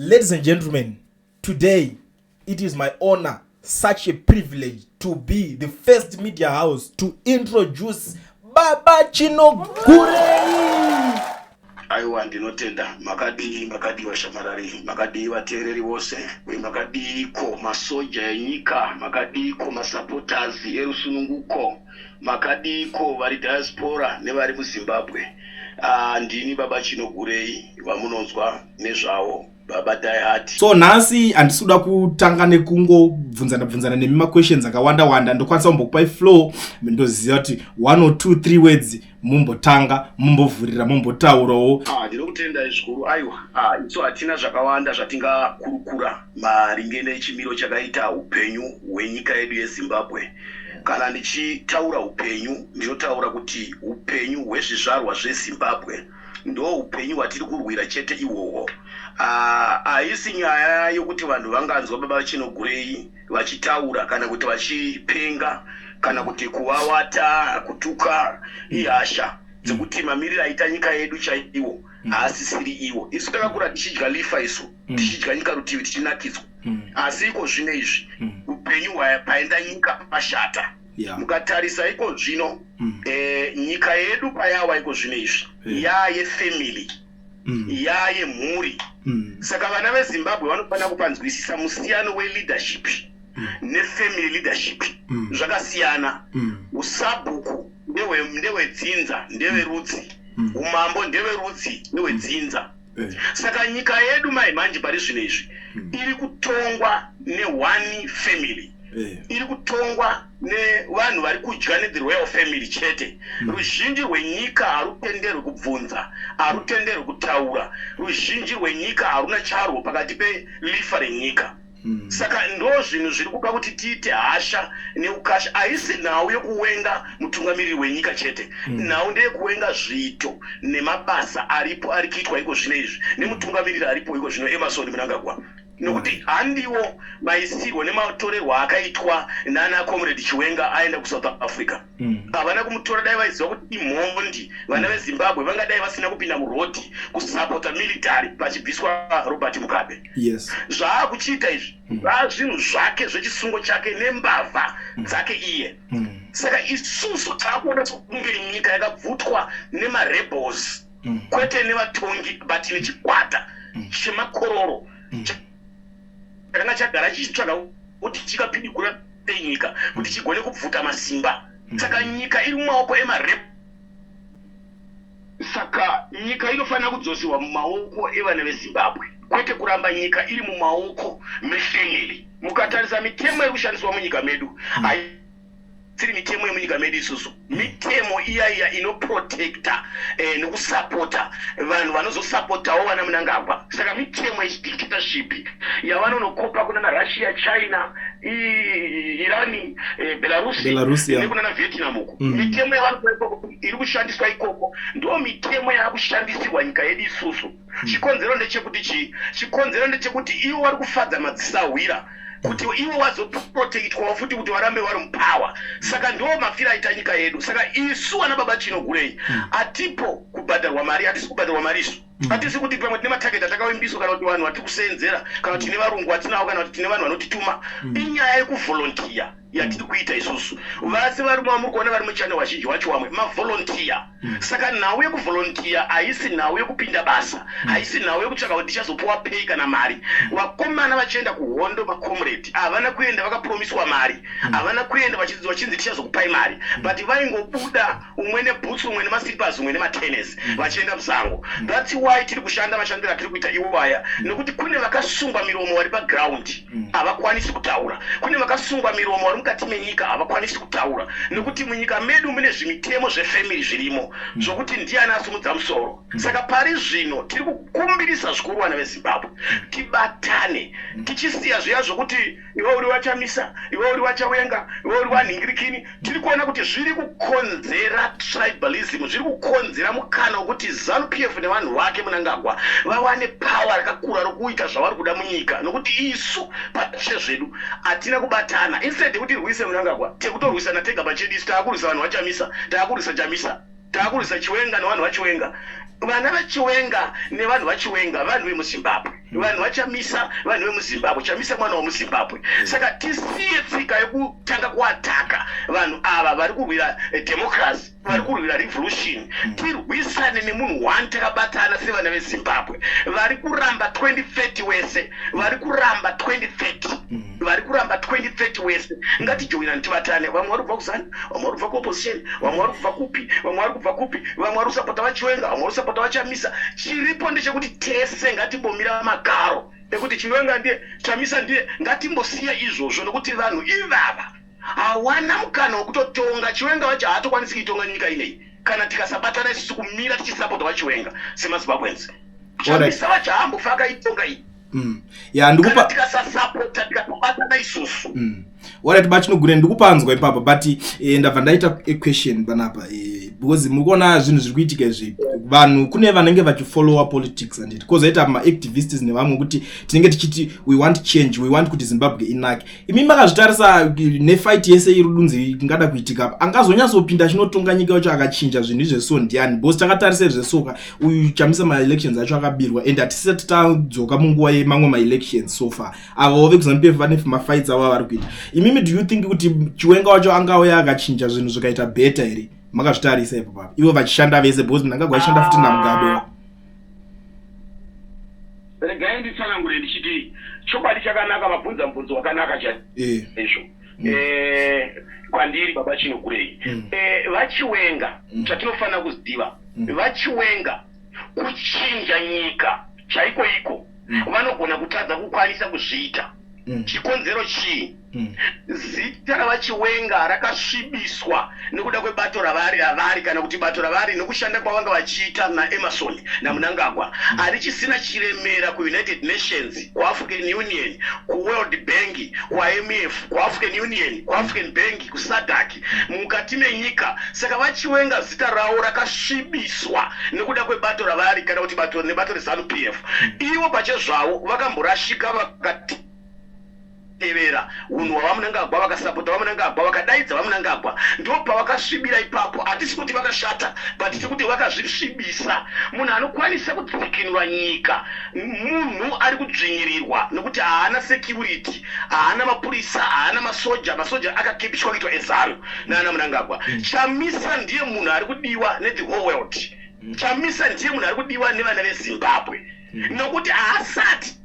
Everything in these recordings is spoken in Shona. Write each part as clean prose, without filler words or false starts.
Ladies and gentlemen, today it is my honor, such a privilege to be the first media house to introduce Baba Chinogurei. Aiwa, ndinotenda. Makadii, makadii vashamarari, makadii vateereri vose, uye makadiiko masoja enyika, makadiiko masupporters erusununguko, makadiiko vari diaspora nevari muZimbabwe? Ah, ndini Baba Chinogurei vamunonzwa nezvavo, Baba Diehard. So nhasi handisi kuda kutanga nekungobvunzana bvunzana nemi maquestions akawanda wanda. Ndokwanisa kumbokupai flow. Ndoziva kuti one or two three words mumbotanga, mumbovhurira, mumbotaurawo. Ah, ndinokutendai zvikuru. Aiwa, ah, isu hatina zvakawanda zvatingakurukura maringe nechimiro chakaita upenyu hwenyika yedu yeZimbabwe. Kana ndichitaura upenyu, ndinotaura kuti upenyu hwezvizvarwa zveZimbabwe ndo upenyu hwatiri kurwira chete ihwohwo. Ah, haisi nyaya yokuti vanhu vanganzwa Baba Chinogurei vachitaura kana kuti vachipenga kana kuti kuvawata, kutuka. Ihasha dzekuti mamiriro aita nyika yedu chaiwo haasisiri iwo. Isu takakura tichidya lifa, isu tichidya nyika rutivi, tichinakidzwa, asi iko zvino izvi upenyu paenda nyika pashata. Mukatarisa iko zvino, nyika yedu payawa iko zvino izvi yayefamily, yayemhuri. Saka vana veZimbabwe vanofanira kupanzwisisa musiyano weleadership nefamily leadership. Zvakasiyana. Usabhuku ndewedzinza, ndeverudzi. Umambo ndeverudzi, ndewedzinza. Saka nyika yedu mai manje pari zvino izvi iri kutongwa neone family, iri kutongwa nevanhu vari kudya nethe royal family chete. Ruzhinji rwenyika harutenderwi kubvunza, harutenderwi kutaura. Ruzhinji rwenyika haruna charwo pakati pelifa renyika. Saka ndo zvinhu zviri kupa kuti tiite hasha neukasha. Haisi nhau yekuwenga mutungamiriri wenyika chete. Nhau ndeyekuwenga zviito nemabasa aripo ari kuitwa iko zvino izvi nemutungamiriri aripo iko zvino, Emmerson Mnangagwa, nokuti handiwo maisirwo nematorerwo akaitwa nana Comrade Chiwenga aenda kuSouth Africa. Havana kumutora. Dai vaiziva kuti imhondi, vana veZimbabwe vangadai vasina kupinda murodhi kusapota military pachibviswa Robert Mugabe. Zvaakuchiita izvi zvaa zvinhu zvake zvechisungo chake nembavha dzake iye. Saka isusu taakuona sokunge nyika yakabvutwa nemarebels, kwete nevatongi, but nechikwata chemakororo chakanga chagara chichitsvaga kuti chikapidigura sei nyika kuti chigone kubvuta masimba. Saka nyika iri mumaoko emarep. Saka nyika inofanira kudzosirwa mumaoko evana veZimbabwe, kwete kuramba nyika iri mumaoko mefamily. Mukatarisa mitemo iri kushandiswa munyika medu, haisiri mitemo yemunyika medu isusu. Mitemo iya iya inoprotecta nekusapota vanhu vanozosapotawo vana Mnangagwa. Saka mitemo yechidictatorship yavanonokopa kunana Russia, China, Irani, Belarus, Belarus, yeah. Nekunana Vietnam uko. Mitemo yavanotora ikoko iri kushandiswa ikoko ndo mitemo yaakushandisirwa nyika yedu isusu. Chikonzero ndechekuti chii? Chikonzero ndechekuti ivo vari kufadza madzisahwira kuti ivo vazoprotectwawo futi kuti varambe vari mupower. Saka ndo mafiro aita nyika yedu. Saka isu vana Baba Chinogurei hatipo kubhadharwa mari, hatisi kubhadharwa mari isu. Hatisi kuti pamwe tine matarget atakavimbiswa kana kuti vanhu vatiri kuseenzera kana kuti tine varungu vatinavo kana kuti tine vanhu vanotituma. Inyaya yekuvolunteer yatiri kuita isusu. Vase varume vamuri kuona vari muchannel, vazhinji vacho vamwe mavolunteer. Saka nhau yekuvolunteer haisi nhau yekupinda basa, haisi nhau yekutsvaka kuti ndichazopuwa pay kana mari. Vakomana vachienda kuhondo, macomrade, havana kuenda vakapromiswa mari, havana kuenda vachinzi tichazokupai mari, but vaingobuda, umwe nebhutsu, umwe nemaslippers, umwe nematennis, vachienda musango. That's why tiri kushanda mashandiro atiri kuita iwaya, nekuti kune vakasungwa miromo vari paground, havakwanisi kutaura. Kune vakasungwa miromo vari mukati menyika, havakwanisi kutaura, nekuti munyika medu mune zvimitemo zvefamily zvirimo zvokuti ndiani asumudza musoro. Saka pari zvino tiri kukumbirisa zvikuru vana veZimbabwe tibatane, tichisiya zviya zvokuti iwe uri waChamisa, iwe uri waChiwenga, iwe uri wanhingirikini. Tiri kuona kuti zviri kukonzera tribalism, zviri kukonzera mukana wekuti ZANU PF nevanhu vake Mnangagwa vawane power rakakura rokuita zvavari kuda munyika, nokuti isu pachezvedu hatina kubatana. Instead yekuti rwise Mnangagwa, tekutorwisana tega pachedu isu. Taakurwisa vanhu vaChamisa, taakurwisa Chamisa, taakurwisa Chiwenga nevanhu vaChiwenga. Vana vaChiwenga nevanhu vaChiwenga vanhu vemuZimbabwe. Vanhu vaChamisa vanhu vemuZimbabwe. Chamisa mwana wemuZimbabwe. Saka tisiye tsika yekutanga kuataka vanhu ava vari kurwira democracy, vari kurwira revolution. Tirwisane nemunhu one takabatana sevana veZimbabwe vari kuramba 2030 wese, vari kuramba 2030, vari kuramba 2030 wese. Ngatijoinani, tibatane. Vamwe vari kubva kuZANU, vamwe vari kubva kuopposition, vamwe vari kubva kupi, vamwe vari kubva kupi, vamwe vari kusapota vaChiwenga, vamwe vari kusapota vaChamisa. Chiripo ndechekuti tese ngatimbomira magaro ekuti Chiwenga ndiye, Chamisa ndiye. Ngatimbosiya izvozvo, nokuti vanhu ivava hawana mukana wekutotonga. Chiwenga vacho haatokwanisi kuitonga nyika inei kana tikasabatana isusu kumira tichisapota vaChiwenga semaZimbabweans. Chamisa vacho haambofa akaitonga iyi Ya, ndikupa kana tikasasapota, tikatobatana isusu. Alright, baChinogure, ndikupanzwa ipapa, but ndabva ndaita a question panapa, because muri kuona zvinhu zviri kuitika izvi. Vanhu, kune vanenge vachifollowa politics, anditi? Kwozoita maactivists nevamwe kuti tinenge tichiti we want change, we want kuti Zimbabwe inake. Imi makazvitarisa nefight yese iri dunzi ingada kuitika apa, angazonyatsopinda achinotonga nyika yacho akachinja zvinhu izveso ndiani? Because takatarisa izvesoka, uyu Chamisa, maelections acho akabirwa, and hatisati tadzoka munguva yemamwe maelections so far. Avo vekuZANU PF vane mafights avo avari kuita. Imimi, do you think kuti Chiwenga wacho angauya akachinja zvinhu zvikaita better here, makazvitarisa ipo papo, ivo vachishanda vese? Because Mnangagwa achishanda futi naMugabe. Regai nditsanangure ndichiti chokwadi chakanaka, mabvunza mubvunzo wakanaka chaizvo kwandiri, baba Chinogurei. VaChiwenga, chatinofanira kuziva, vaChiwenga kuchinja nyika chaiko iko vanogona kutadza kukwanisa kuzviita. Chikonzero chii? Zita ravaChiwenga rakasvibiswa nekuda kwebato ravari kana kuti bato ravari nekushanda kwavanga vachiita naEmmerson naMnangagwa. Harichisina chiremera kuUnited Nations, kuAfrican Union, kuWorld Bank, kuIMF, kuAfrican Union, kuAfrican Bank, kuSADC, mukati menyika. Saka vaChiwenga zita ravo rakasvibiswa nekuda kwebato ravari kana kuti bato nebato reZANU PF. Ivo pachezvavo vakamborashika, vakatevera unhu hwavaMnangagwa, vakasapota vaMnangagwa, vakadaidza vaMnangagwa, ndo pavakasvibira ipapo. Hatisi kuti vakashata, but tiri kuti vakazvisvibisa. Munhu anokwanisa kudzikinura nyika munhu ari kudzvinyirirwa, nokuti haana security, haana mapurisa, haana masoja. Masoja akakepishwa kuitwa eZANU naana Mnangagwa. Chamisa ndiye munhu ari kudiwa nethe whole world. Chamisa ndiye munhu ari kudiwa nevana veZimbabwe, nokuti haasati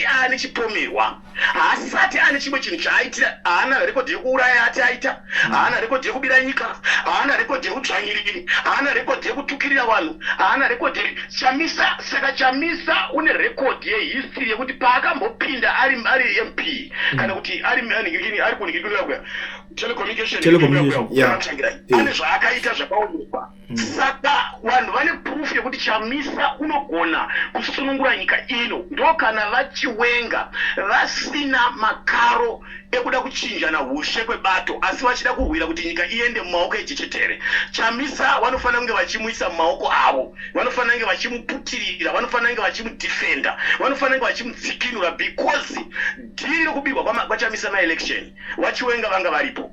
aane chipomerwa, haasati ane chimwe chinhu chaaitira. Haana rekodhi yekuuraya ati aita, haana rekodhi yekubira nyika, haana rekodhi yekudzvanyiriri, haana rekodhi yekutukirira vanhu, haana rekodhi Chamisa. Saka Chamisa une rekodhi yehistory yekuti paakambopinda ari MP kana kuti ari kunhingirikira telecommunication, Telecommunication, yeah. ane zvaakaita zvakaonekwa. Saka vanhu vane proof yekuti Chamisa unogona kusunungura nyika ino. Ndo kana vaChiwenga vasina makaro ekuda kuchinjana ushe kwebato, asi vachida kurwira kuti nyika iende mumaoko ejechetere, Chamisa vanofanira kunge vachimuisa mumaoko avo, vanofanira kunge vachimuputirira, vanofanira kunge vachimudefenda, vanofanira kunge vachimudzikinura, because dhiri rokubirwa kwaChamisa maelection, vaChiwenga vanga varipo.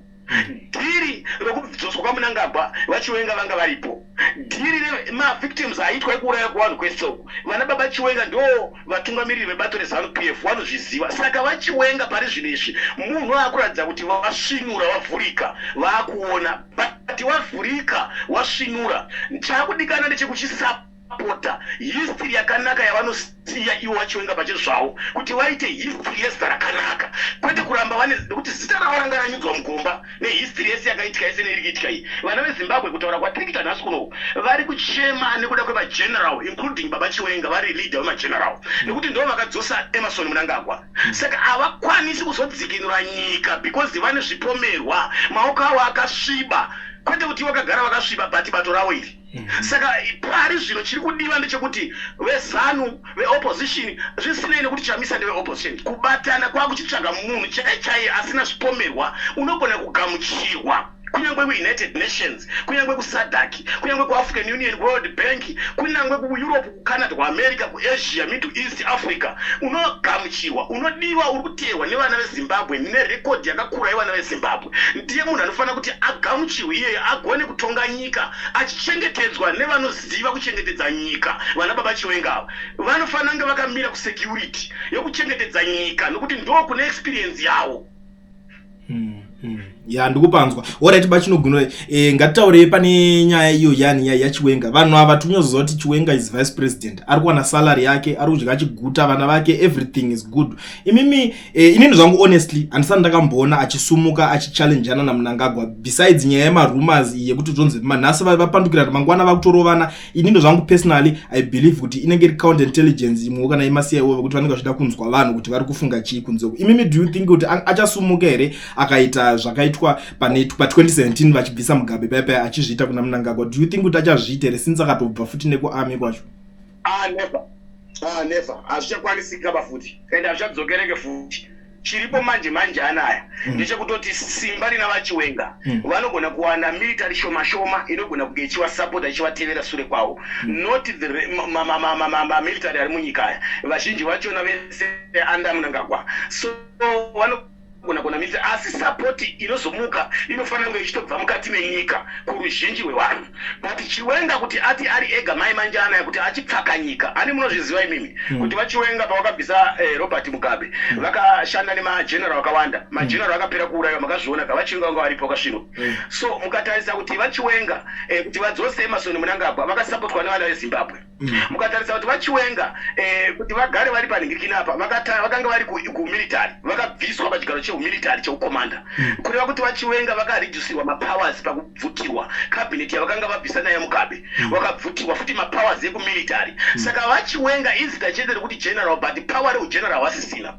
Dhiri rokudzoswa kwaMnangagwa, vaChiwenga vanga varipo. Dhiri remavictims aitwa ekuuraya kuvanhu kwese uku, vana baba Chiwenga ndo vatungamiriri vebato reZANU PF, vanozviziva. Saka vaChiwenga pari zvino izvi munhu akuratidza kuti vasvinura, vavhurika, vaakuona. But wavhurika, wasvinura, chaakudikana ndechekuchisapota history yakanaka yavanosiya ivo vaChiwenga pachezvavo, kuti vaite history yezita rakanaka, kwete kuramba vane, nekuti zita ravo ranga ranyudzwa mugomba nehistory yese yakaitika, yese neiri kuitika iyi. Vana veZimbabwe, kutaura kwatiri kuita nhasi kunoku, vari kuchema nekuda kwemageneral, including baba Chiwenga vari leader wemageneral, nekuti ndo vakadzosa Emmerson Mnangagwa. Saka havakwanisi kuzodzikinura nyika because vane zvipomerwa, maoko avo akasviba. Kwete kuti vakagara vakasviba, but bato ravo iri. Saka pari zvino chiri kudiwa ndechekuti veZANU, veopposition, zvisinei nekuti Chamisa ndeveopposition, kubatana kwakuchitsvaga munhu chaiye chaiye asina zvipomerwa, unogona kugamuchirwa kunyange kuUnited Nations, kunyange kuSADC, kunyange kuAfrican Union, kuWorld Bank, kunyange kuEurope, kuCanada, kuAmerica, kuAsia, Middle East, Africa, unogamuchirwa. kugamuchirwa, unodiwa, uri kuteerwa nevana veZimbabwe, nerekodhi yakakura yevana veZimbabwe, ndiye munhu anofanira kuti agamuchirwe iyeye, agone kutonga nyika achichengetedzwa nevanoziva kuchengetedza nyika. Vana baba Chiwenga ava vanofanira kunge vakamira kusecurity yokuchengetedza nyika, nokuti ndo kune experience yavo. Ya, ndikupanzwa. Alright, baChinoguna, ngatitaurei pane nyaya iyo yani yaChiwenga. Vanhu ava tinyoziva kuti Chiwenga is vice president, ari kuwana salary yake, ari kudya achiguta, vana vake, everything is good. Imimi, inini zvangu honestly handisati ndakamboona achisumuka achichallenjana naMunangagwa, besides nyaya yemarumors iyi yekuti zvonzi manhasi vapandukirana, mangwana vakutorovana. Inini zvangu personally I believe kuti inenge iri counter intelligence imwewo kana yemaCIO, vekuti vanenge vachida kunzwa vanhu kuti vari kufunga chii kunze uku. Imimi, do you think kuti achasumuka here akaita zvakaitwa pane pa2017 vachibvisa Mugabe paya achizviita kuna Munangagwa? Do you think kuti achazviita here, since akatobva futi nekuarmy kwacho? Ah, never. Ah, never. Hazvichakwanisika bafuti, ende hazvichadzokereke futi. Chiripo manje manje anaya ndechekutoti simba rina vaChiwenga, vanogona kuwana military shoma shoma inogona kunge ichivasapota, ichivatevera sure kwavo, not the mamilitary ari munyika aya. Vazhinji vachona vese under Munangagwa, so vanogona kuona military, asi support inozomuka inofanira kunge ichitobva mukati menyika kuruzhinji rwevanhu. But Chiwenga kuti ati ari ega mai manje anaya kuti achipfaka nyika ani, munozviziva imimi kuti vaChiwenga pavakabvisa Robert Mugabe vakashanda nemageneral akawanda. Mageneral akapera kuurayiwa, makazviona ka? VaChiwenga vanga varipo vakasvinwa. So mukatarisa kuti vaChiwenga, kuti vadzose Emerson Munangagwa, vakasapotwa nevana veZimbabwe. Mukatarisa kuti vaChiwenga, kuti vagare vari panhingirikini apa, vakanga vari kumilitary, vakabviswa pachigaro cheumilitary cheukomanda, kureva kuti vaChiwenga vakareducirwa mapowers pakubvutirwa cabinet yavakanga vabvisa nayo Mugabe. Vakabvutirwa futi mapowers ekumilitary. Saka vaChiwenga izita chete rekuti general, but power reugeneral havasisina.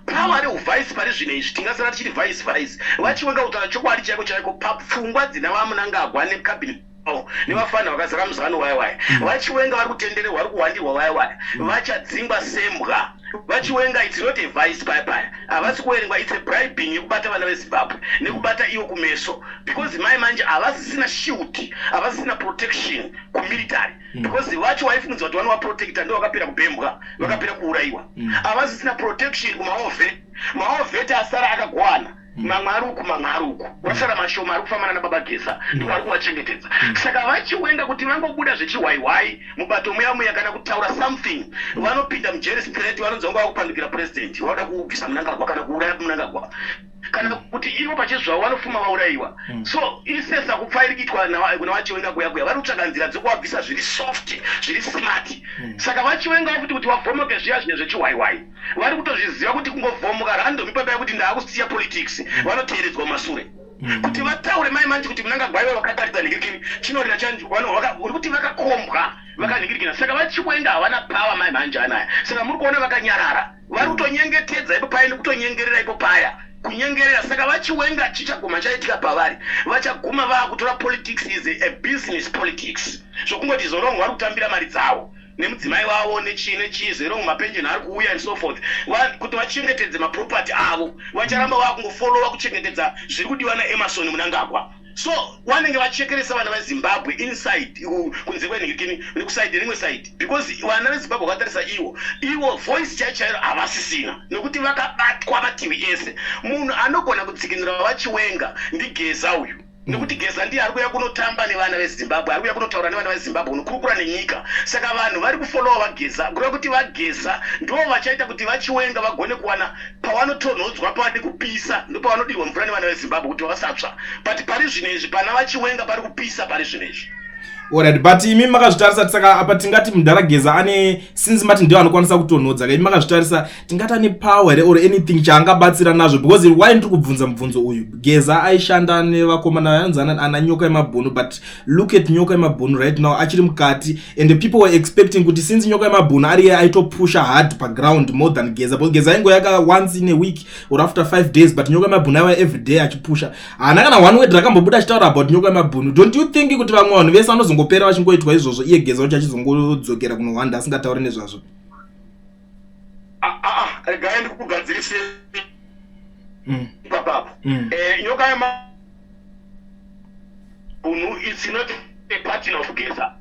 Power reuvice pari zvino izvi tingasara tichiti vice vice. VaChiwenga, kutaura chokwadi chaiko chaiko, papfungwa dzina vaMunangagwa necabinet avo nevafana vakazara muzano waya waya, vaChiwenga vari kutendererwa, vari kuwandirwa waya waya, vachadzingwa sembwa. VaChiwenga, it's not a vice paya paya, havasi kuverengwa. It's a bribing yekubata vana veZimbabwe nekubata iwo kumeso, because mai manje havasisina shield, havasisina protection kumilitary, because vacho vaifungidzwa kuti vanovaprotecta ndo vakapera kubhembwa, vakapera kuurayiwa. Havasisina protection kumawar vet. Mawar vet asara akagwana, mamwe ari uku, mamwe ari uku, vasara mashoma ari kufambana nababa Geza, ndivo vari kuvachengetedza. Saka vaChiwenga kuti vangobuda zvechiwaiwai mubato muya muya kana kutaura something, vanopinda mujeri straight. Vanonzi vanga vakupandukira president, vauda kubvisa Munangagwa kana kuuraya Munangagwa, kana kuti ivo pachezvavo vanofuma vaurayiwa. So isesa kupfa iri kuitwa kuna vaChiwenga kuya kuya, vari kutsvaga nzira dzekuvabvisa zviri soft, zviri smart. Saka vaChiwenga futi kuti vavhomoke zviya zviya zvechiwaiwai, vari kutozviziva kuti kungovhomoka random ipapa yekuti ndaakusiya politics, vanoteeredzwa mumasure kuti vataure mai manje kuti Munangagwa ivo vakataridza nhingirikini chinorira chanji uri kuti vakakombwa vakanhingirikina. Saka vaChiwenga havana power mai manje anaya. Saka muri kuona vakanyarara, vari kutonyengetedza ipo paya nekutonyengerera ipo paya, kunyengerera. Saka vaChiwenga chichaguma chaitika pavari, vachaguma vaakutora politics is a business politics, zvokungoti zorongo vari kutambira mari dzavo nemudzimai wavo nechii nechii, zerongo mapension ari kuuya and so forth. Kuti vachengetedze maproperty avo, vacharamba vakungofollowa kuchengetedza zviri kudiwa naEmerson Munangagwa. So vanenge vachekeresa vana veZimbabwe inside, kunze kwenhingirikini nekuside rimwe side, because vana veZimbabwe vakatarisa iwo iwo voice chaiyo chairo havasisina, nekuti vakabatwa mativi ese. Munhu anogona kudzikinura vaChiwenga ndiGeza uyu, nekuti Geza ndiye ari kuuya kunotamba nevana veZimbabwe, ari kuuya kunotaura nevana veZimbabwe, kunokurukura nenyika. Saka vanhu vari kufollowa vaGeza, kureva kuti vaGeza ndo vachaita kuti vaChiwenga vagone kuwana pavanotonhodzwa, pavadi kupisa, ndopavanodirwa mvura nevana veZimbabwe kuti vasatsva. But pari zvino izvi pana vaChiwenga pari kupisa pari zvino izvi. Alright, but imi makazvitarisa, saka apa tingati mudhara Geza ane, since mati ndiwo anokwanisa kutonhodza ka, imi makazvitarisa, tingati ane power here or anything chaangabatsira nazvo? Because why ndiri kubvunza mubvunzo uyu, Geza aishanda nevakomana anonzi ana Nyoka yemabhunu, but look at Nyoka yemabhunu right now, achiri mukati, and the people were expecting kuti since Nyoka yemabhunu ari iye aitopusha hard paground more than Geza, because Geza aingoyaka once in a week or after 5 days, but Nyoka yemabhunu aiwa every day achipusha. Haana kana one word rakambobuda achitaura about Nyoka yemabhunu. Don't you think kuti vamwe vanhu vese vanozongopera vachingoitwa izvozvo, iye Geza wacho achizongodzokera kunohwanda asingatauri nezvazvo? Ah, ah, ah, regai ndikugadzirise ipapapo. Nyoka yemabhunu, it's not a partner of Geza.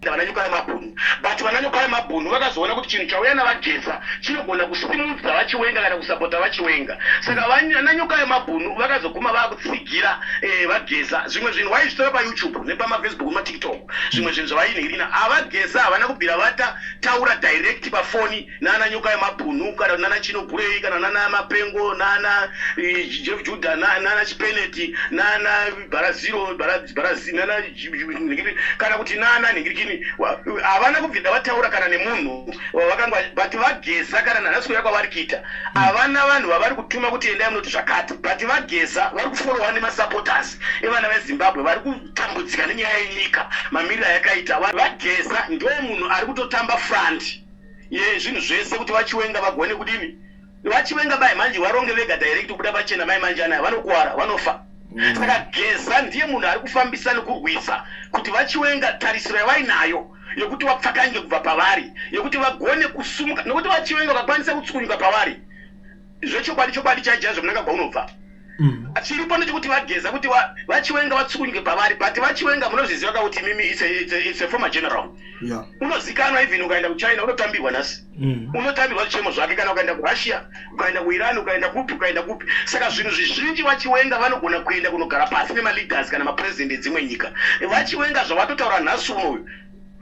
Vana Nyoka Yemabhunu, but vana Nyoka Yemabhunu vakazoona kuti chinhu chauya naVaGeza chinogona kusimudza VaChiwenga kana kusapota VaChiwenga. Saka vana Nyoka Yemabhunu vakazoguma vakutsigira VaGeza. Zvimwe zvinhu waizvitora paYouTube nepamaFacebook nemaTikTok, zvimwe zvinhu zvavainhirina. AvaGeza havana kubvira vataura direct pafoni nana Nyoka Yemabhunu kana nana Chino Gurei kana nana Mapengo nana Jeff Judah nana Chipeneti nana Baraziro Barazi nana kana kuti nana nhingirikini. Havana kubvira vataura kana nemunhu vakanga, but VaGeza kana nanhasi kuya kwavari kuita havana vanhu vavari kutuma kuti endai munoti zvakati, but VaGeza vari kuforowa nemasupporters evana veZimbabwe vari kutambudzika nenyaya yenyika mamiriro ayakaita. VaGeza ndo munhu ari kutotamba front yezvinhu zvese kuti VaChiwenga vagone kudini. VaChiwenga bai manje varonge vega direct kubuda pachena mai manje anaya vanokuwara, vanofa. Saka Geza ndiye munhu ari kufambisa nekurwisa kuti VaChiwenga tarisiro yavainayo yekuti vapfakange kubva pavari, yekuti vagone kusumuka, nekuti VaChiwenga vakakwanisa kutsukunyuka pavari zvechokwadi, chokwadi chaichaizvo, Mnangagwa unobva. Chiripo ndechekuti VaGeza kuti VaChiwenga vatsukunyuke pavari, but VaChiwenga munozviziva kakuti mimi it's a former general unozikanwa. Even ukaenda kuChina unotambirwa nhasi. Unotambirwa zvichemo zvake, kana ukaenda kuRussia, ukaenda kuIran, ukaenda kupi, ukaenda kupi. Saka zvinhu zvizhinji VaChiwenga vanogona kuenda kunogara pasi nemaleaders kana mapresident edzimwe nyika. VaChiwenga zvavatotaura nhasi unoyu,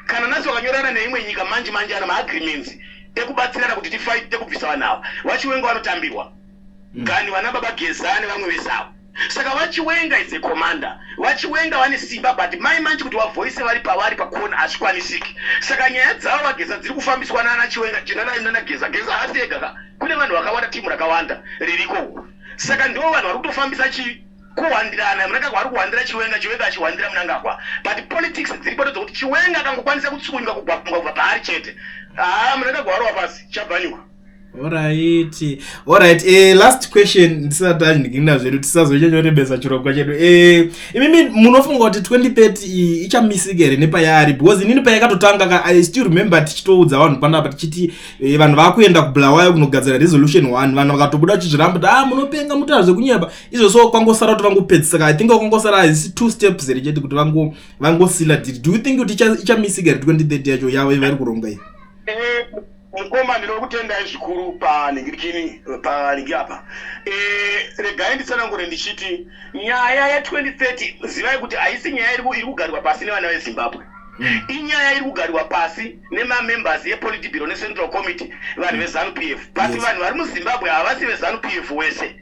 kana nhasi vakanyorana neimwe nyika manje manje ana maagreements ekubatsirana kuti tifight kubvisa vanhu ava, VaChiwenga vanotambirwa. Gani vana baba Geza nevamwe vese avo. Saka VaChiwenga is a commander, VaChiwenga vane simba, but mai manje kuti vavoise vari pavari pakona hazvikwanisiki. Saka nyaya dzavo VaGeza dziri kufambiswa nana Chiwenga nana Geza. Geza haasi ega ka, kune vanhu vakawanda, timu rakawanda ririko. Saka ndo vanhu vari kutofambisa chi kuhwandirana. Mnangagwa ari kuhwandira Chiwenga, Chiwenga achihwandira Mnangagwa, but politics dziripo ndedzekuti Chiwenga akangokwanisa kutsukunyuka, kugwamuka kubva paari chete, haa, Mnangagwa arova pasi, chabvanyuka. Alright, last question ndisati tanyikina zvedu, tisazonyanyorebesa chirongwa chedu. Imimi munofunga kuti 2030 iyi ichamisika here nepayari? Because inini payakatotanga ka, I still remember tichitoudza vanhu panapa tichiti vanhu vakuenda kuBulawayo kunogadzira resolution 1, vanhu vakatobuda vachizviramba kuti, "Ah, munopenga, mutaura zvekunyeba izvo." So kwangosara kuti vangopedzisa, I think kwangosara haisi two steps here chete kuti vangosila deal. Do you think kuti ichamisika here 2030 yacho yavo vari kuronga iyi? Mukoma, ndinokutendai zvikuru panhingirikini paningi apa. Regai nditsanangure ndichiti nyaya ya2030, zivai kuti haisi nyaya iri kugarirwa pasi nevana veZimbabwe. Inyaya iri kugarirwa pasi nemamembers ePolitburo neCentral Committee, vanhu veZANU PF, but vanhu vari muZimbabwe havasi veZANU PF wese.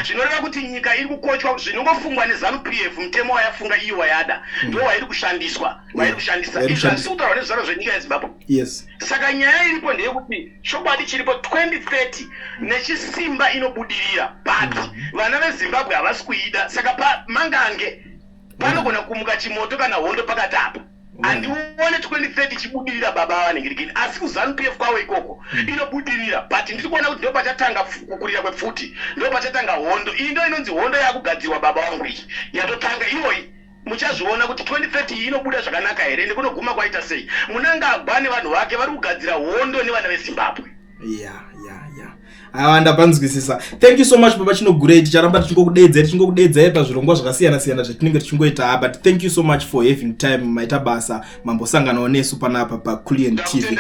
Zvinoreva kuti nyika iri kukochwa zvinongofungwa neZANU PF. Mutemo wayafunga iyo wayada ndo wairi kushandiswa, wairi kushandisa. Izvi hazvisi kutaurwa nezvizvarwa zvenyika yeZimbabwe. Saka nyaya iripo ndeyekuti chokwadi chiripo, 2030 nechisimba inobudirira, but vana veZimbabwe havasi kuida. Saka mangange panogona kumuka chimoto kana hondo pakati apa. Handione 2030 chibudirira, baba vanhingirikini, asi kuZANU PF kwavo ikoko inobudirira, but ndiri kuona kuti ndo pachatanga kukurira kwepfuti, ndo pachatanga hondo iyi. Ndo inonzi hondo yakugadzirwa, baba vangu, iyi yatotanga iyoyi. Muchazviona kuti 2030 iyi inobuda zvakanaka here nekunoguma kwaita sei. Mnangagwa nevanhu vake vari kugadzira hondo nevana veZimbabwe. Ya, aiwa, ndapanzwisisa. Thank you so much, Baba Chinogurei. Ticharamba tichingokudedzai, tichingokudedzai pazvirongwa zvakasiyana siyana zvatinenge tichingoita, but thank you so much for having time. Maita basa, mambosanganawo nesu panapa paCulian TV.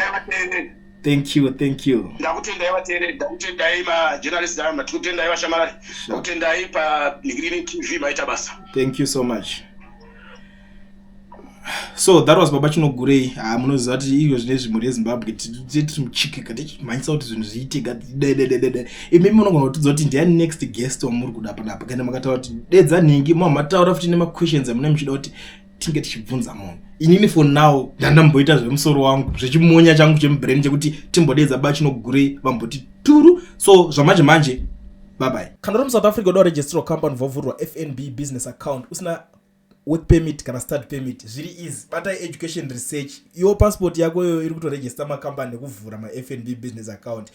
Thank you, thank you. Ndakutendai vateereri, ndakutendai majournalist, ndakutendai vashamarari, ndakutendai paNhigirini TV, maita basa. Thank you so much. So that was Baba Chinogurei. Ha, munoziva kuti iyo zvinezvi mhuri yeZimbabwe tiri muchikika, tichimhanyisa kuti zvinhu zviitika dedededede. Imimi munogona kutidza kuti ndiani next guest wamuri kuda panapa. Kana makataura kuti dedza nhingi, mamataura futi nemaquestions amune muchida kuti tinge tichibvunza munhu. Inini for now ndandamboita zvemusoro wangu, zvechimonya changu chemubrain, chekuti timbodedza Baba Chinogurei vamboti turu. So zvamanje manje, bye bye. Kana uri muSouth Africa uda kuregisterwa company, vovhurwa FNB business account usina work permit kana study permit, zviri easy. Batai Education Research. Iwo passport yako iyoyo iri kutoregista makambani nekuvhura maFNB business account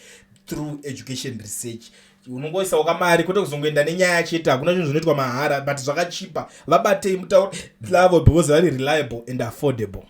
through Education Research. Unongoisawo kamari, kwete kuzongoenda nenyaya chete. Hakuna chinhu zvinoitwa mahara, but zvakachipa. Vabatei, mutaure lavo because vari reliable and affordable.